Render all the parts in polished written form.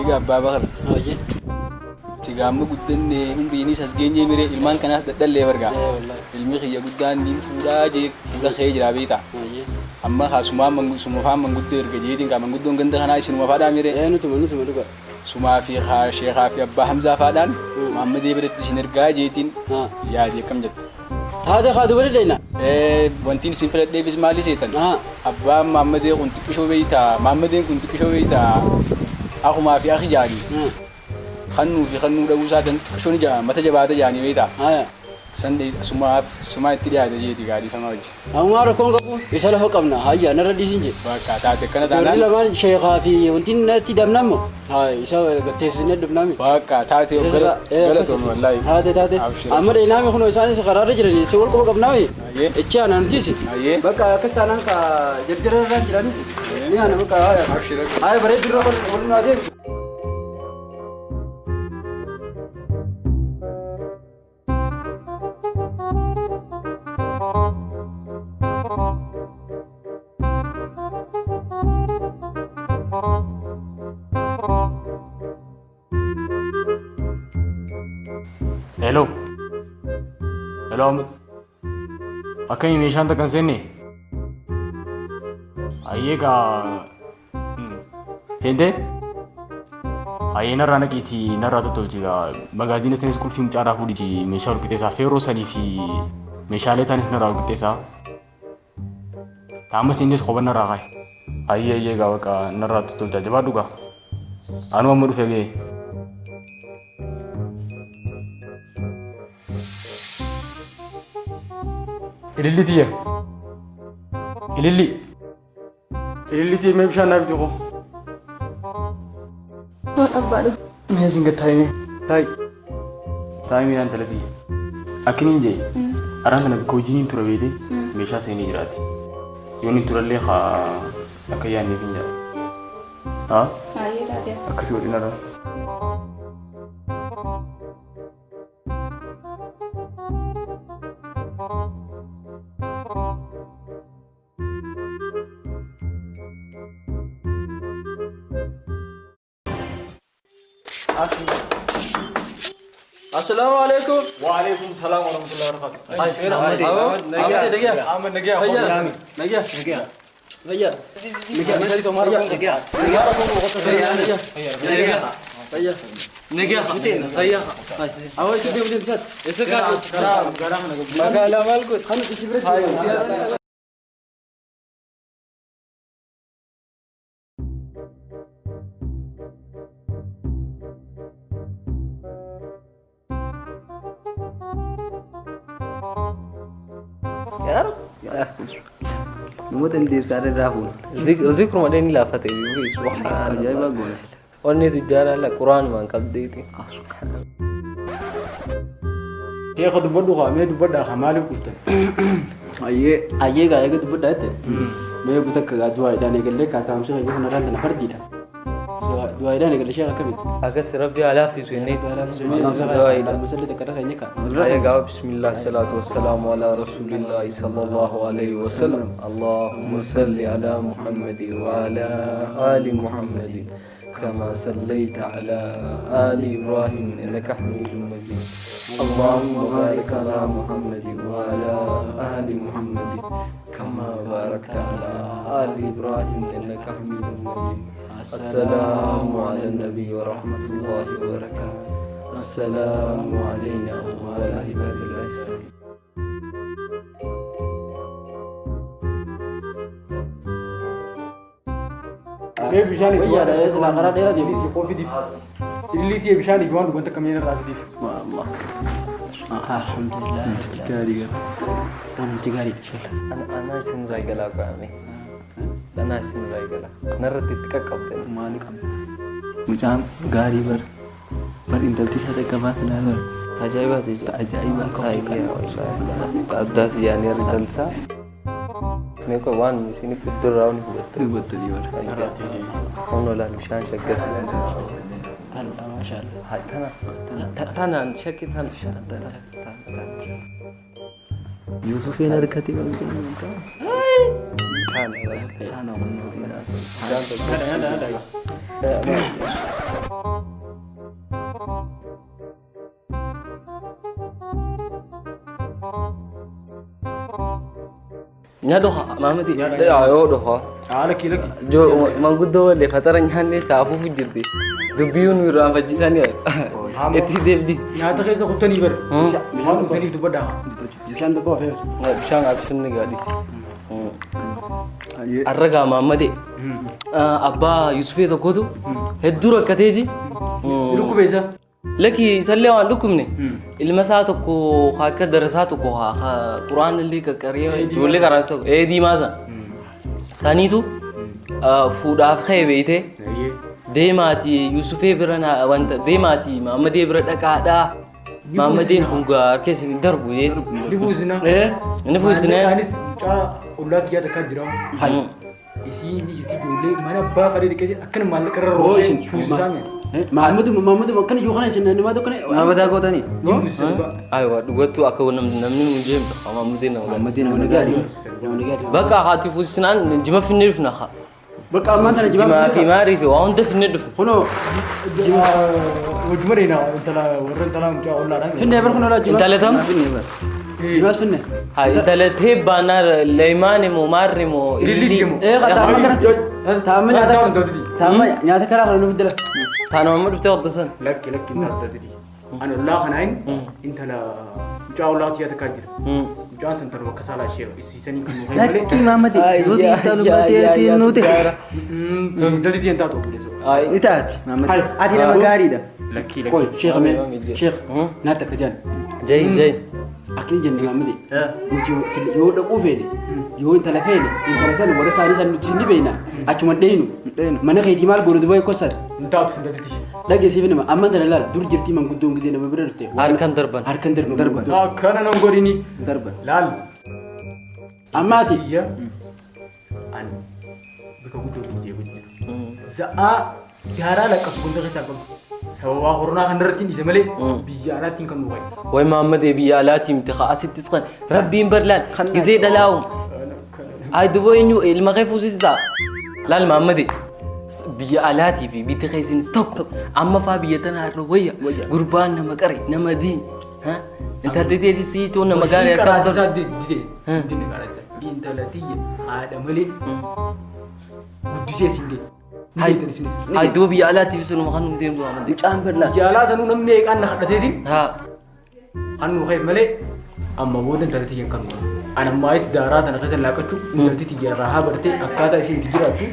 Egaa abbaa Bakar. Hojii. Tigaamma guddanne umriinis as geenyee miree ilmaan kanaas dadhallee bargaa. Ee wallahi. Ilmi kiyya guddaan niin fuudhaa jee fuudha kee jira beektaa. Hojii. Amma kaa sumaa suma faan manguddoo erga jeetiin kaa manguddoon ganda kanaa isinuma faadhaa miree. Ee nutuma dhuga. Sumaa fi kaa sheekaa fi abbaa Hamzaa faadhaan Muhammadee biratti isin ergaa jeetiin Haa. yaadee akkam jette. Taate haa dubali deena. Wantiin isin filadheefis maali seetan? Haa. Abbaan Muhammadee kun xiqqishoo beektaa? Muhammadeen kun xiqqishoo beektaa? Akumaa fi aki jaanii. Kannuu fi kannuu dhabuu isaatan xiqqishoo ni jaa mata jabaata jaanii beektaa? Haa. San sumaaf sumaa itti dhiyaate jeeti gaadhifamaa hojii. Ammaa rakkoon qabu isa lafa qabna hayya narra dhiisin je. Bakka taate akkana Ijoollee taanaan. lamaan sheekaa fi wanti natti dabnammo haa isa gatteessisnee dhufnaami. Bakka taate galatoon wallaahi. Taate taate Abshir. amma dheenaami kunoo isaanis karaarra jirani si wal quba qabnaami. Ayyee. Ichi aanaa nutiis. Ayyee. Bakka akkas taanaan ka jarjara irraa jiranis ni aana bakka haya. Abshir. Haya bareedu irra wal nu adeemsu. Hello. Hello Ahmed. Akkami meeshaan takka hin seenne? Ayyee gaa seentee? Ayyee narraa naqiitii narraa tottolchi gaa magaaziina sanis qulfii mucaarraa fuudhiitii meeshaa walqixxeessaa feeroo sanii fi meeshaalee taanis narraa walqixxeessaa. Taama seentees qoba narraa kaa'i. Ayyee ayyee gaa baqa narraa tottolchaa jabaadhu gaa. Anuu amma dhufe ga'e. Ililli tiyya. Ililli. Ililli tiyya mee bishaan naaf fidi koo. Abbaa dhugu. Mee isin gad taa'ime. Taa'i. Taa'i mee intala tiyya. Akkiniin jee. Araan kana bakka hojiin hin tura beekte meeshaa seenee jiraati. Yoon hin turallee haa akka yaadneef hin jedha. Haa Baay'ee taatee. akkasii godhin arraa. Assalaamu alaikum. Waalaikum salaam warahmatullahi wabarakatuh. Ahmed nagaya. Ahmed nagaya. Nagaya. Nagaya. Nagaya. Nagaya. Nagaya. Nagaya. Nagaya. Awa si deemu deemu saat. Isa kaas. Magaalaa maal godhu? Kan isi biratti. Nama dandeessaa irraa fuuna. Zikruma dheen laafate subhaanallah. Ajaa'iba goona. Onni tujjaara la quraanumaan qabdeeti. Sheekha dubbadhu kaa mee dubbadhaa kaa maaliif dhuftan? Ayyee. Ayyee gaa eega dubbadhaa jette. Mee guutakka gaa du'aadhaan eegallee kaa taa'umsi keenya kun irraan tana fardiidha. Du'aadhaan eegalle sheekha akkamitti? Akkas rabbi haa laaffisu inni. Du'aadha. Musalli takka irra keenya kaa. Egaa bismillah salaatu wassalaamu alaa rasuulillahi sallallahu alayhi wa sallam. Allahumma salli alaa Muhammadi wa alaa aali Muhammadi. كما صليت على آل إبراهيم إنك حميد مجيد اللهم بارك على محمد وعلى آل محمد كما باركت على آل إبراهيم إنك حميد مجيد السلام على النبي ورحمة الله وبركاته السلام علينا وعلى عباد الله الصالحين Mee bishaan itti Wayyaadha ee silaa karaa dheeraa deemu. Koofii Ililli tiyya bishaan itti waan dhugan takka mee narraa fidiif. Wallah. Alhamdulillah. Gaarii gara. Wanti gaarii inshallah. أنا اسم رايقلا قامي أنا اسم رايقلا نرد تككبتني Maali qabna? Mucaan gaarii bara. Bar intalti isaa takka baatu naa bara. Ajaa'ibaati jira. Ajaa'iba. Addaati yaanii argansaa. Meeqa waan isiniif iddoo ni hubattu. Dubbattanii bara. Kun olaan bishaan shaggarsi. Allah maashaallah. Tana tanaan shakki tana. Yuusufeen harkatti bara mucaan mucaan. Tana. Taana humnootiidha. Tana. Nyaadhu Maamadi. Yoo dhufa. Haala kii lakki. Jo manguddoo wallee fatara nyaannee saafuuf jirti. Dubbiin nu irraanfachiisanii itti deebji. Nyaata keessa kuttanii bara. Waan dhuftaniif dubbadhaa. Bishaan tokko hafee. Bishaan abshinni gaadhisi. Arragaa Maammadee. Abbaa Yusufee tokkotu hedduu rakkateesi. Dhukkubeessa. Lakki isallee waan dhukkubne ilma isaa tokko akka darasaa tokko quraan illee qaqqaree ijoollee karaa tokko ee diimaa sana. Saniitu fuudhaaf ka'e beeytee deemaati Yusufee bira wanta deemaati Maammadee bira dhaqaadhaa. Maammadeen kun harka isin hin darbu jee. Ni fuusina. Ni fuusina. Anis mucaa ollaatti yaa takkaa jira. Isiin ijji ijoollee mana abbaa fadhee dhiqee akkana maallaqa irra roobsee fuusisaa mi? Mahammadu Mahammadu akkana jiru kana isin nama tokko Maamadaa gootanii. Ni fuusisa dhugaa. Aywa dhugattuu akka namni nu jeemtu Maammadeen nama gaarii. Maammadii nama nama nagaati nama nagaati. Bakka haati fuusinaan jima finnee dhufna haa. Bakka ammaan tana Jimaa jimaa fi maarii fi waa hunda finnee dhufna. Kunoo Wajjuma dheena intala warra intala mucaa ollaadhaan. finne bar kunoo laa jimaa. Intala tam? Jimaas finne. Haa intala teebbaanaa leemaan moo maarri moo Ilillii jedhamu. Ee taa'amma kana taa'amma nyaata taa'amma nyaata karaa kana nuuf dala. Taana mamma dhuftee hoddasan. Lakki lakki intala didi. Ani ollaa kanaan intala mucaa ollaatti yaa takkaa jira. Mucaan san tanuma akka saalaa ishee isiisanii kan nu malee. Lakkii Maammadii. Nuti intaluma teetiin nuti. Intalli tiyyan taatu obboleessoo. Ni taati Maammadii. Ati nama gaariidha. Lakkii Qoy lakkii. sheekh mee sheekh naatti akka jaan. Jayin jayin. Akkini jenne Maammadee nuti yoo dhaquu feene yoo intala feene intala san warra isaanii san nuti ni beekna achuma dheenu mana keetii maal goonu duba eekkosan Hin taatu intalli tiyya. dhageessiif nama amma intala laal dur jirtii manguddoon gisee nama bira dhufte Harkan darban. harkan darban manguddoon. Akkana nan godhini. Darba. Laal. Ammaati Tiyya. Ani bika guddoo biyya guddoo. Za'aa daaraa laqqabtu hunda keessaa qabu. Sababaa koronaa kan irratti hin dhiise malee biyya alaatti kan nu qabu. Way Maammadee biyya alaatii miti haa asittis kan rabbiin bar laal gisee dhalaa'u. Ay duboo eenyu ilma kee fuusistaa. Laal Maammadee biyya alaatii fi biyya keessinis tokko amma faa biyya tanaa irra wayya gurbaan nama qare nama diin. Intalli teetis siitoo nama gaarii akka Qaraasisaa dide. Dide qaraasisaa. Intala tiyya haadha malee guddisee siin ga'e. Ni beektan isinis. Ay duboo biyya alaatiif sunuma kan nu deemtu Maammadee. Mucaan bal'aa. Biyya alaa sanuu namni eeqaan na kadhateetiin Haa. kan nu ka'e malee amma booda intalli tiyya kan nu. Ani ammaayis daaraa tana keessa laaqachuu intalli tiyya irraa haa bartee akkaataa isiin itti jiraattu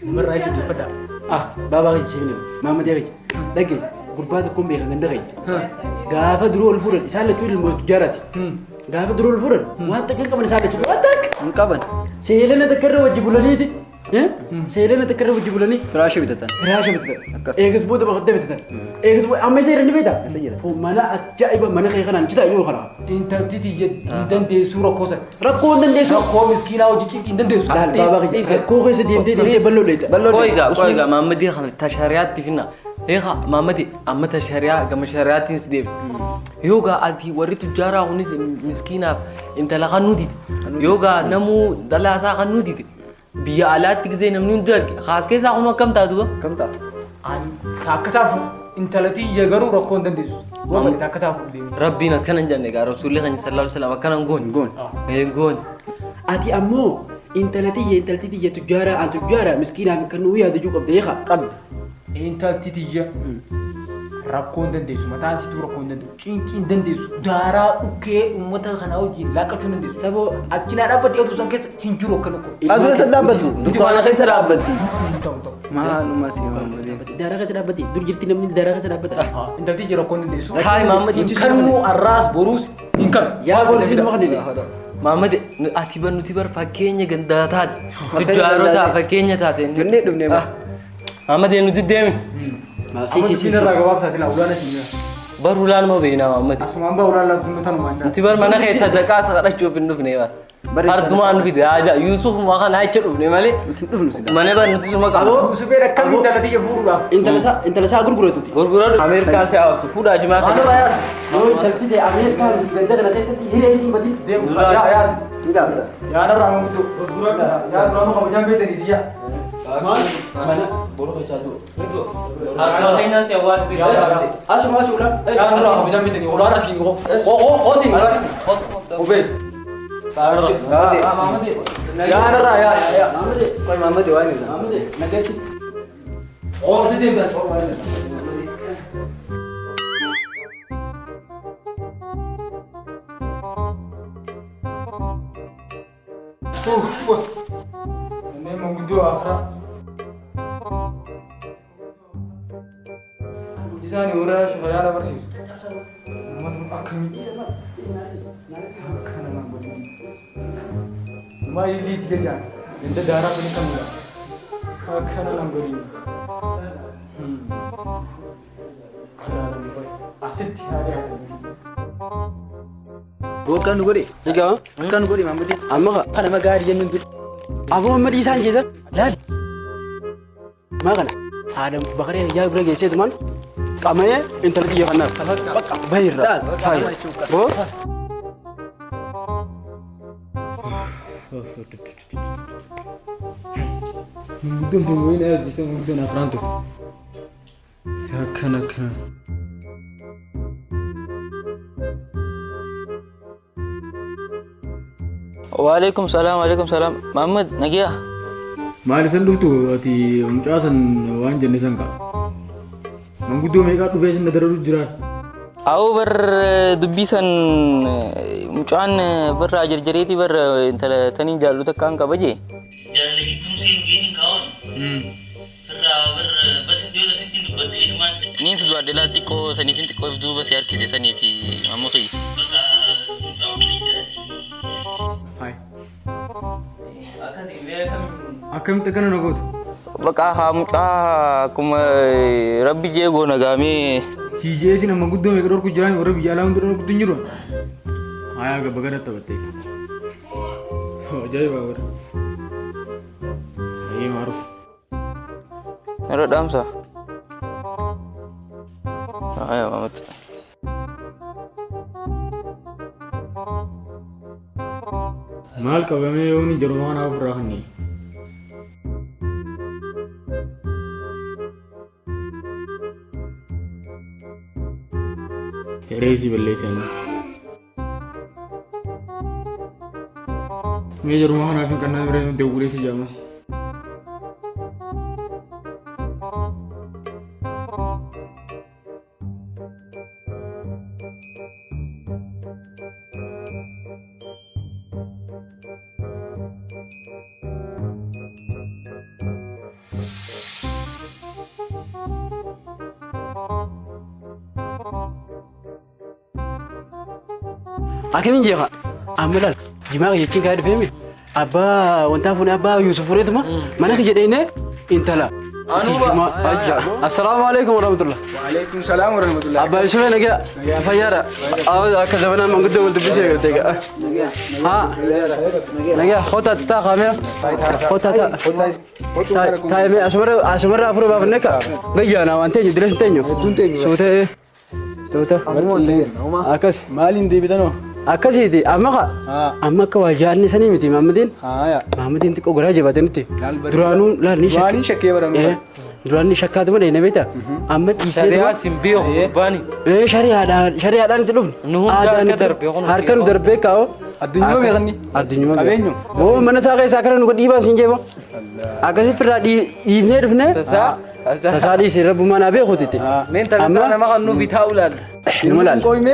namarraa isa odeeffadhaa. Ah baabaa keessa siif nama Maammadee keessa dhage gurbaa tokkoon beeka ganda keenya gaafa duruu ol fuudhan isaan lachuu ilmoo jaarati gaafa duruu ol fuudhan waan takka hin qaban isaan lachuu waan takka Hin qaban. seelana takka irra wajji bulaniiti seelana takka irra wajji bulanii Firaasha bitatan. firaasha bitatan Akkas. eegas booda bakka bitatan eegas booda amma isa irra ni beektaa Isa jira. mana ajaa'iba mana kee kanaan citaa yoo kana Intalti tiyya hin dandeessuu rakkoo sana. rakkoo hin dandeessu Rakkoo miskiinaa hojii cinqii hin dandeessu. laal baabaa keessa rakkoo keessa deemtee deemtee bal'oo dheeta Qoyga qoyga Maammadee kana ta shari'aatti finna. Eegaa Maammadee amma ta shari'aa gama shari'aattiin si deebisa. Yoogaa ati warri tujjaaraa kunis miskiinaaf intala kan nuti yoogaa namuu dhalaasaa kan nuti biyya alaatti gisee namni hundi arge haas keessaa kun akkam taatu ba? Kam ta'a? Ani takkasaaf intala tiyya garuu rakkoo hin dandeessu. Waan fedhe takkasaaf deemi. Rabbiin akkana hin jenne gaa rasuulli keenya sallallahu alaihi wasallam akkana hin goone. Goone. Hin goone. Ati ammoo intala tiyya intalti tiyya tujjaaraa an tujjaaraa miskiinaaf kan nuu yaadachuu qabda eegaa. Qabdi. Intalti tiyya rakkoo hin dandeessu. Mataan situu rakkoo hin dandeessu. Cinqii hin dandeessu. Daaraa dhukkee uummata kanaa wajjin laaqachuu hin dandeessu. Saboo Achi naa dhaabbattee aduu san keessa hin jiru akkana koo. Aduu keessa dhaabbatu. Dukkaana keessa dhaabbatti. Hin ta'u ta'u. Maalummaati Maammadii. Daaraa keessa dhaabbatti dur jirti namni daaraa keessa dhaabbata. Intalti tiyya rakkoo hin dandeessu. Kaay Maammadee. Hin kannu arraas boruus hin kannu. Yaa boruus hin makne. Maammadee ati bar nuti bar fakkeenya gandaa taate. Tujjaarotaa fakkeenya taate. Jennee dhufnee bara. Maammadee nuti deemi. Si si si. Amma irraa gabaabsaati laa ulaan asii jira. Bar ulaan moo beeknaa Maammadee. Asumaan baa ulaan laatu tanumaan. Nuti bar mana keessa daqaa isa kadhachuuf hin dhufne bar. Bar Hardumaan nu fide haja Yusuf ma kana achi dhufne malee. Nuti hin dhufnu silaa. Mana bar nuti suma qaba. Yusufeen akkamiin intala tiyya fuudhuudhaaf. Intala isaa gurguratuti. Gurguradu Ameerikaa si hawwatu fuudhaa jimaa Maal keessa. irraa yaas? Yoo intalti ta'e Ameerikaa ganda kana keessatti hiree isii badii. Deemu yaa yaas. Ni dhaabda. Yaa narraa manguddoo. Yaa duraanuu kabajaan beektanii siyyaa. Mana boru keessaa du'u. Akkuma keenyaa si hawwaatu. Asuma asuma ulaan. Yaa duraanuu kabajaan beektanii ulaan asiin qoo. Qoo qoo qoo siin ulaan. Obee. Yaa narraa yaa yaa. Qoy Maammadee waan jedha. Maammadee nagatti. Oo si deemta. Inni manguddoo akhiraa. Isaan warra shagalaala barsiisu. Uummatni akkamii akka namaan godhanii. Maal illiiti jechaan ganda daaraa sun kamidha. Akka namaan godhanii. Asitti haadha haadha. Boo akkan nu godhe. Egaa Akkan nu godhe Maammadee. amma Akka nama gaarii jennuun ture. Aboo amma dhiisaan keessa laal. Maa kana haadha bakaree yaa bira geesseetumaan qama'ee intala xiyya kanaaf. Bakka bahirra. Laal. Boo. Manguddoon tun wayii na yaadchise manguddoon afraan tokko. Akkana akkana. Waalaikum salam, waalaikum salam. Muhammad, nagiya. Maal isan dhuftu ati mucaa san waan jenne san qaba. Manguddoo meeqaa dhufee isin na dararu jira. Awoo bar dubbii san mucaan barraa jarjareeti bar intala taniin jaallu takkaan qaba jee. Jaalala gidduu seen geetiin kaa'oon. Firraa bar barsi dhiyoo sitti dubbadhe eetumaan. Niin si du'adde laa xiqqoo saniifin xiqqoo if duuba si harkise saniif ammoo kiyya. Bakka mucaan waliin jiraatti. Hai. Akkasii mee akkamiin. Akkamitti akkana na gootu? Bakka haa mucaa akkuma rabbi jee goona gaamee. Si jeetiin amma guddoo meeqa dhorku jiraan warra biyya alaa hunda dhorkutu hin jiru. Hayaa gabba gara taphattee. Ajaa'iba bara. Ayyee maaruf. Irra dhaamsa. Hayaa mamatti. Maal qabamee yoon jaruma kanaaf ofirraa kanneen. Reesii balleessan. Mee jaruma kanaaf hin kannaa bira dawwuleeti jaama. Akinin jeeqa. Amma laal jimaa jechiin kaa dhufeemi. Abbaa wantaa fuunee abbaa Yuusuf fuuneetuma mana kiyya dheenee intala. Assalaamu alaikum warahmatullah. Waalaikum salaam warahmatullah. Abbaa Yuusuf nagaa fayyaadha. Akka zamanaa manguddoo wal dubbisee galtee gaa. Haa nagaa hotaa taa kaamera hotaa taa. Taa'ee asumarra afur baafannee ka gayyaana waan teenyu direes hin teenyu. Hedduun teenyu. Suutee suuta. Ammoo hin ta'e homaa. Akkas. Maaliin deebitanoo? Akkasiiti amma ka amma akka waa jaanni sanii miti Maammadeen. Haaya. Maammadeen xiqqoo garaa jabaate nuti. Laal bari- Duraanuu laal ni Duraanii shakkee baranuu Eh, Duraan ni shakkaatuma dheene beekta. Amma dhiisee Shari'aa sin beeku gurbaani. Shari'aadhaan shari'aadhaan itti dhufne. Nu hunda Aadaan harka itti- darbe kun Harka nu darbee kaa'o. Addunyuma beekanni. Addunyuma Qabeenyu. Boo mana isaa keessaa akkana nu dhiibaa siin jeebo. Akkasii firraa dhiifnee dhufne. Tasaa. Tasaa dhiisee rabbumaa naa beekuuti. Meen tasaa nama kan nuuf taa'u laal. Numa laal. Qoyme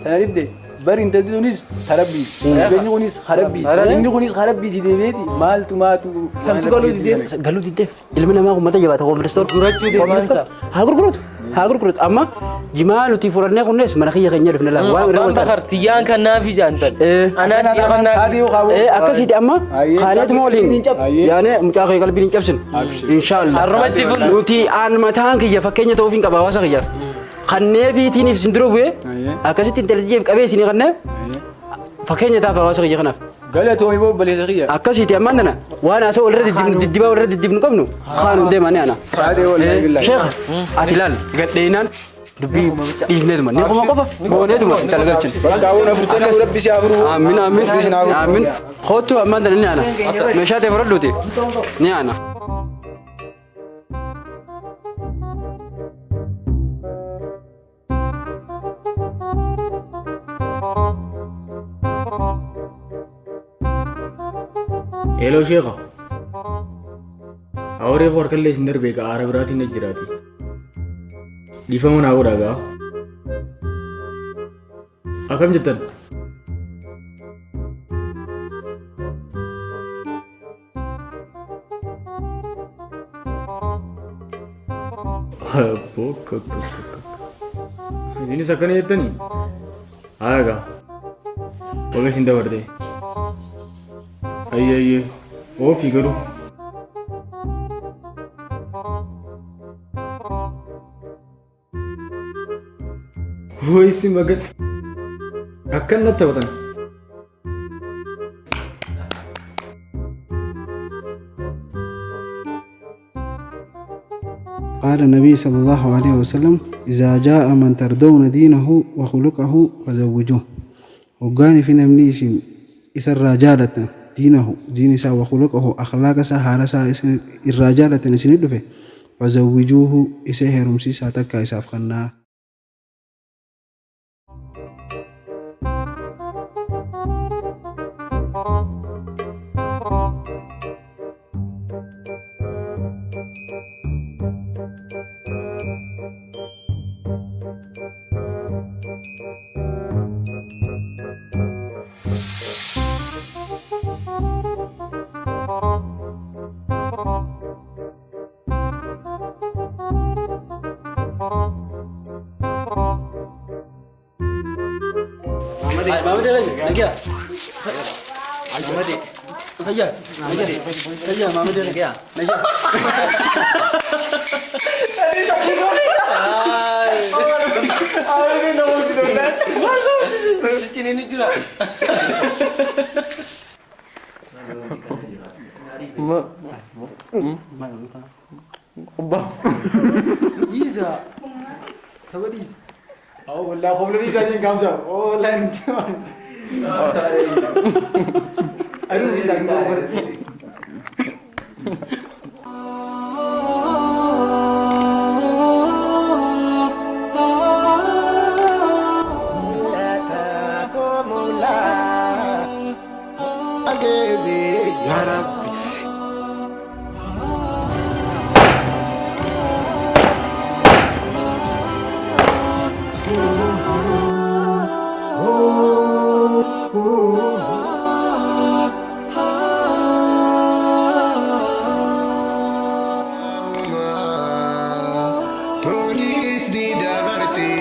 tana dhibde bari intalli tunis harabbii qabeenyi kunis harabbii inni kunis harabbiiti deebiiti maaltu maatu Samtu galuu didee. Galuu diddeef ilmi namaa uummata jabaata koonfiristoon. Gurgurachuu deemansa. Haa gurguratu. Haa gurguratu. Amma jimaa nuti fudhannee kunnes mana kiyya keenya dhufne laal. Waan irra Abbaan waltaan. Bakar tiyyaan kan naafi jaantan. Eh. Anaa tiyya kan naafi. Haati yoo qabu. Akkasiiti amma Ayyee. kaaleetuma waliin yaane mucaa kee qalbiin hin cabsinu. Inshaallah. Harrumatti fudhu. Nuti aan mataan kiyya fakkeenya ta'uuf hin qaba hawaasa kiyyaaf. Kannee fiitiin ibsin dura bu'ee akkasitti intellijeef qabee isinii kannee fakkeenya taaf hawaasa kiyya kanaaf. Galatoomi boo obboleessa kiyya. Akkasiiti ammaan tana waan haasa'u walirra diddibnu diddibaa walirra diddibnu qabnu kaanu deemanii ana. Haadha wallaahi billaahi. Sheekh ati laal gadheenaan dubbii dhiifneetuma ni kuma qofa gooneetuma intala galchine. Bakka hawwan afurtana rabbi si afuru. Aamin aamin aamin kootu ammaan tana ni ana meeshaa ta'e fudhadhuuti ni ana. Hello sheekha. Awree harkallee isin darbee egaa aara biraatiin na jiraati. Dhiifama naa godhaa gaa. Akkam jettan? Isinis akkana jettanii? Haa egaa. Baga isin dabarte. Ayyee ayyee. Oofii garuu. Wayisi magan. Akkan natti taphatan. قال النبي صلى الله عليه وسلم إذا جاء من ترضون دينه وخلقه فزوجوه. Hoggaani fi namni isin isarraa jaalatan دينه diin isaa وخلقه akhlaaqa isaa haala isaa isin irraa jaalatan isinit dhufe فزوجوه isa heerumsiisaa takkaa isaaf kannaa. Maamadi nagaya. Maamadi. Fayyaa. Fayyaa Maamadi nagaya. Nagaya. Ciniini jira. Isa. Tapha dhiisa. Oh, wallah qobla dhiisaatiin gaamsa. Oh, wallah inni Aduun hin dhaga'u godhatti. Ya Rabbi. Police ni dabarte.